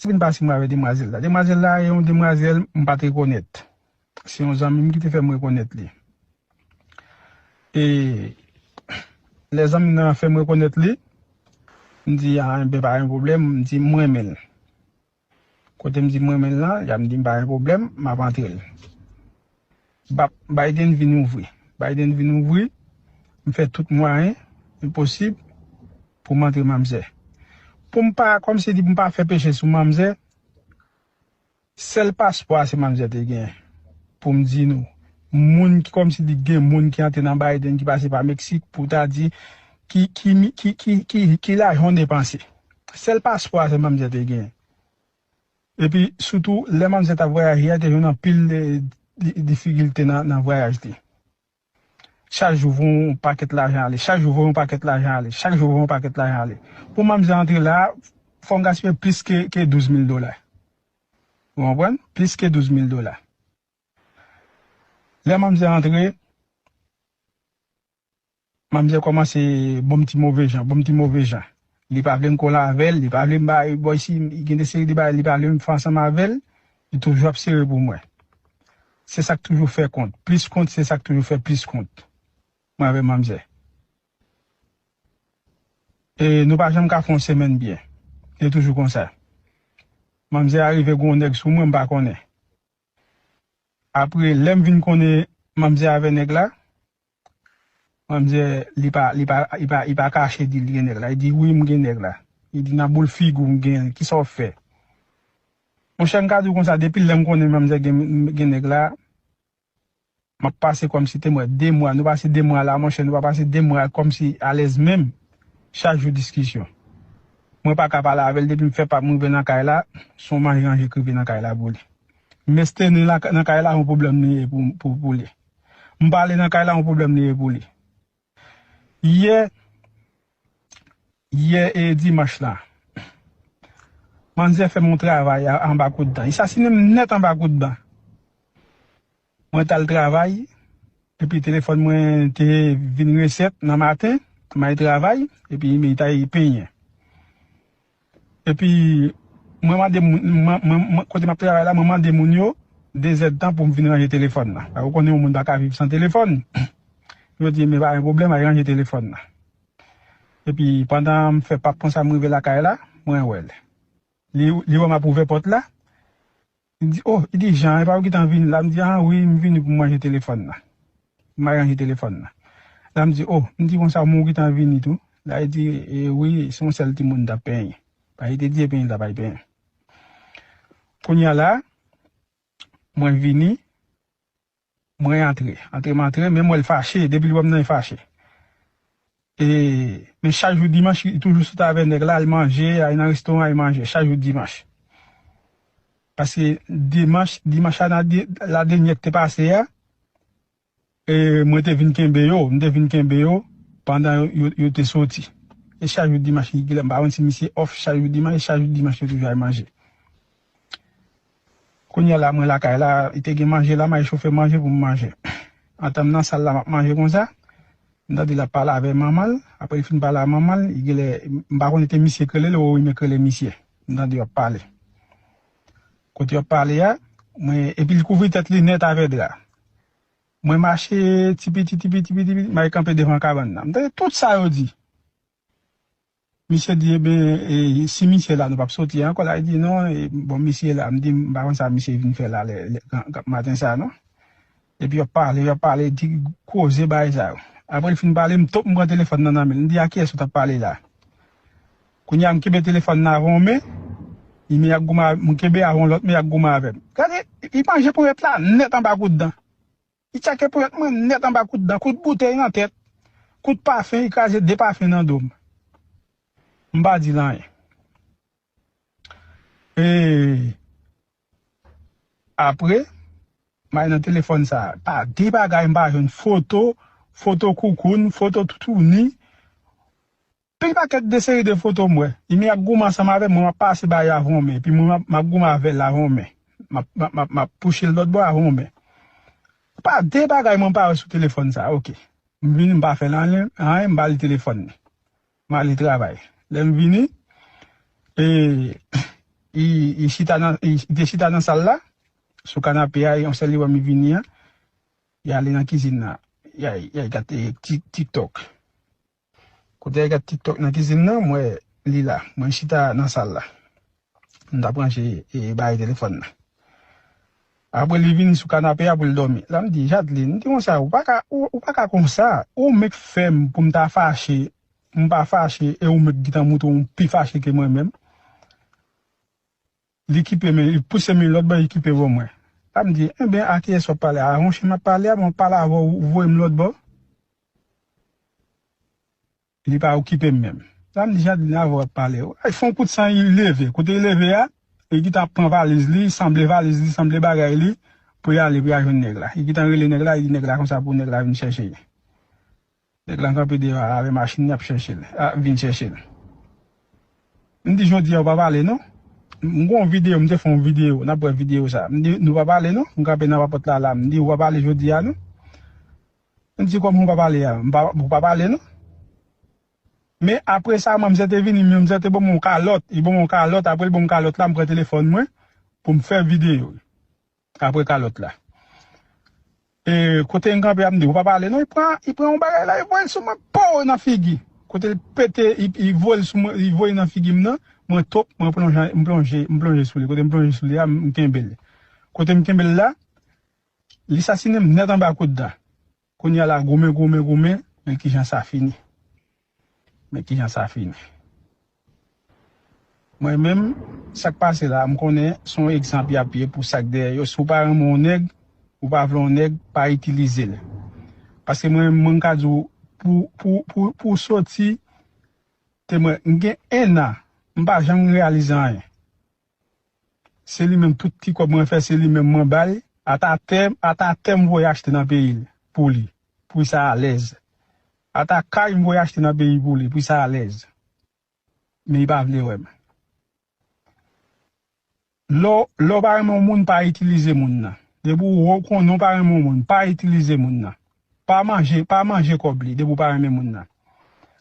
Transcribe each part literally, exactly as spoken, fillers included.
Sa vin pase mwen avèk demwazèl la. Demwazèl la e yon demwazèl m pa t rekonèt. Se yon zanmi m ki te fè m rekonèt li. E lè zanmi m nan fè m rekonèt li, m di, "A, enben, pa gen pwoblèm," m di, "M renmen l." Kote m di m renmen l lan, y ap di m pa gen pwoblèm, m ap antre l. Bap, Biden vin ouvri. Biden vin ouvri, m fè tout mwayen posib pou m antre manmzè. Pou m pa, kòmsi di pou m pa fè peche sou manmzè, sèl paspò a se manmzè te gen. Pou m di nou, moun ki kòmsi di gen moun ki antre nan Biden ki pase pa Meksik pou ta di ki, ki, ki, ki, ki, ki, ki lajan w depanse. Sèl paspò a se manmzè te gen. Epi, sitou, lè manmzè t ap vwayaje a, te jwenn anpil de, de, difikilte nan, nan vwayaj li. Chak jou voye yon pakèt lajan ale, chak jou voye yon pakèt lajan ale, chak jou voye yon pakèt lajan ale. Pou manmzè antre la, fò m gaspiye plis ke, ke douz mil dola. Ou konprann? Plis ke douz mil dola. Lè manmzè antre, manmzè kòmanse ban m ti move jan, ban m ti move jan. Li pa vle m kole avè l, li pa vle m bay bòy si gen de seri de bagay, li pa vle m fè ansanm avè l, li toujou ap sere pou mwen. Se sa k toujou fè kont. Plis kont, se sa k toujou fè plis kont. Mwen avè manmzè. E nou pa janm ka fè yon semèn byen. Li toujou konsa. Manmzè a rive gen yon nèg sou mwen, m pa konnen. Apre, lè m vin konnen manmzè avè nèg la, manmzè, li pa, li pa, li pa, li pa kache di l gen nèg la. Li di, "Wi, m gen nèg la." Li di, "Nan boul figi w, m gen l. Kisa w fè?" Monchè, m ka di w konsa, depi lè m konnen manmzè gen, gen nèg la, m ap pase kòmsi te mwen de mwa. Nou pase de mwa la, monchè, nou pa pase de mwa kòmsi alèz menm. Chak jou diskisyon. Mwen pa ka pale avè l depi m fè pa m rive nan kay la, se yon manje ranje k rive nan kay la pou li. M estene la, nan kay la, yon pwoblèm li ye pou, pou, pou li. M pale nan kay la, yon pwoblèm li ye pou li. Yè, yè e dimanch la, manzè fè m yon travay a, anba kout dan. Li sasinen m nèt anba kout dan. Mwen t al travay, epi telefòn mwen te vin resèt nan maten, m al travay, epi li t al penyen. Epi, mwen mande moun, mwen, mwen, mwen, kote m ap travay la, mwen mande moun yo de zèdtan pou m vin ranje telefòn nan. Paske ou konnen yon moun pa ka viv san telefòn. Yo di, "Men pa gen pwoblèm, al ranje telefòn nan." Epi, pandan m fè pap konsa, m rive lakay la, mwen wè l. Li, li wè m ap ouvè pòt la. Li di, "Oh," li di, "Jan, e pa ou ki t an vini la?" M di, "Ah wi, m vini pou m ranje telefòn nan. M al ranje telefòn nan." La m di, "Oh," m di konsa, "Moun ki t an vini tou?" La li di, "E wi, se yon sèl timoun t ap penyen." Pa li te di e penyen l t ap al penyen. Kounye a la, mwen vini, mwen antre. Antre m antre, men m wè l fache, depi l wè m nan, l fache. E, men chak jou dimanch, li toujou sot avè nèg la, al manje, al nan restoran, al manje, chak jou dimanch. Paske dimanch, dimanch la, la dènyè k te pase a, e, mwen te vin kenbe yo, m te vin kenbe yo pandan yo, yo, yo te soti. E chak jou dimanch, li genlè, m pa konn si misye off chak jou dimanch, e chak jou dimanch, yo toujou al manje. Kounye a la, mwen lakay la, li te gen manje la, m al chofe manje pou m manje. Antan m nan sal la, m ap manje konsa, m tande l ap pale avè manman l, apre li fin pale a manman l, li genlè, m pa konn si te misye k rele l, ou wi, men k rele misye. M tande yo ap pale. Kote yo ap pale a, mwen, epi l kouvri tèt li nèt avè dra. Mwen mache ti piti, ti piti, ti piti, m al kanpe devan kabann nan. M tande tout sa yo di. Misye di, "Eben, e, si misye la, nou p ap soti ankò la." Li di, "Non, e, bon, misye la," m di, "M pa konn sa misye vin fè la lè, lè, gran, gran maten sa, non." Epi yo ap pale, yo ap pale, di koze bagay sa yo. Apre l fin pale, m tou, m pran telefòn nan nan men l. M di, "A kiyès ou t ap pale la?" Kounye a, m kenbe telefòn nan avè yon men, li men y ap goumen, m kenbe avè yon lòt men y ap goumen avè m. Gade, li manje ponyèt la nèt anba kout dan. Li tchake ponyèt mwen nèt anba kout dan, kout boutèy nan tèt, kout pafen, li kraze de pafen nan do m. M pa di l anyen. E apre, m al nan telefòn sa a. Pa de bagay m pa jwenn, foto, foto koukoun, foto toutouni, pil pakèt de seri de foto m wè. Li men y ap goumen ansanm avè m, mwen m ap pase ba y avè yon men, epi mwen m ap, m ap goumen avè l avè yon men. M ap, m ap, m ap, m ap pouche l lòt bò avè yon men. Pa de bagay mwen pa wè sou telefòn sa a, oke. M vini, m pa fè l anyen, anyen, m ba li telefòn li. M ale travay. Lè m vini, e, li, li chita nan, li te chita nan sal la, sou kanape a, yon sèl li wè m vini an, li ale nan kizin nan, li al, li al gade Tik-, TikTok. Kote li gade TikTok nan kizin nan, m wè li la. Mwen chita nan sal la. M t ap ranje, e, bagay telefòn nan. Apre li vin sou kanape a pou l dòmi. La m di, Jadlin, m di konsa, ou pa ka, ou, ou pa ka konsa. Ou menm k fè m pou m ta fache, m pa fache, e ou menm k gentan moutre w pi fache ke mwen menm. Li kipe men, li pouse men lòt bò, li kipe bò mwen. La m di, enben, a kiyès w ap pale a? A yon chen m ap pale a, mwen pale avè w, ou voye m lòt bò. Li pa okipe m menm. La m di, Jadlin, avè w ap pale. Ay, fè yon kout san, li leve. Kote li leve a, li gentan ap pran valiz li, sanble valiz li, sanble bagay li, pou li ale, pou li al jwenn nèg la. Li gentan rele nèg la, li di nèg la konsa pou nèg la vin chèche li. Nèg la kanpe deyò a avè machin li ap chèche l, a, vin chèche l. M di, jodi a ou pa pale non. M gen yon videyo, m te fè yon videyo, n ap wè videyo sa. M di, nou pa pale non. M kanpe nan papòt la la. M di, ou pa pale jodi a non. M di, kòman ou pa pale a? M pa, ou pa pale non. Men apre sa, manzè te vini, manzè te ban mwen yon kalòt. Li ban mwen yon kalòt, apre l ban mwen kalòt la, m pran telefòn mwen pou m fè videyo. Apre kalòt la. E, kote m kanpe a, m di, ou pa pale non, li pran, li pran yon bagay la, li voye l sou mwen, pow, nan figi. Kote l pete, li, li voye l sou mwen, li voye nan figi m nan, mwen top, mwen plonje, m plonje, m plonje sou li. Kote m plonje sou li a, m kenbe l. Kote m kenbe l la, li sasinen m nèt anba kout dan. Kounye a la, goumen, goumen, goumen, men kijan sa fini. Men kijan sa fini. Mwen menm, sa k pase la, m konnen se yon egzanp y ap ye pou sa k dèyè yo. Si w pa renmen yon nèg, ou pa vle yon nèg, pa itilize l. Paske mwen, mwen ka di w, pou, pou, pou, pou w soti, te mwen, m gen en an, m pa janm reyalize anyen. Se li menm tout ti kòb mwen fè, se li menm mwen ba l. Ata tè, ata tè m voye achte nan peyi l pou li, pou sa alèz. Ata kay m voye achte nan peyi pou li, pou sa alèz. Men li pa vle wè m. Lè w, lè w pa renmen yon moun, pa itilize moun nan. Depi w wè w konnen w pa renmen yon moun, pa itilize moun nan. Pa manje, pa manje kòb li, depi w pa renmen moun nan.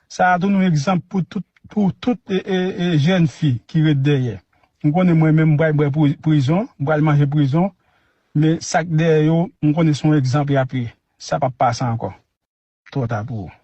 Sa a tou yon egzanp pou tout, pou tout, e, e, e, jèn fi ki ret dèyè. M konnen mwen menm, m pral bwè pri-, prizon, m pral manje prizon, men sa k dèyè yo, m konnen se yon egzanp y ap ye. Sa p ap pase ankò. Twò ta pou ou.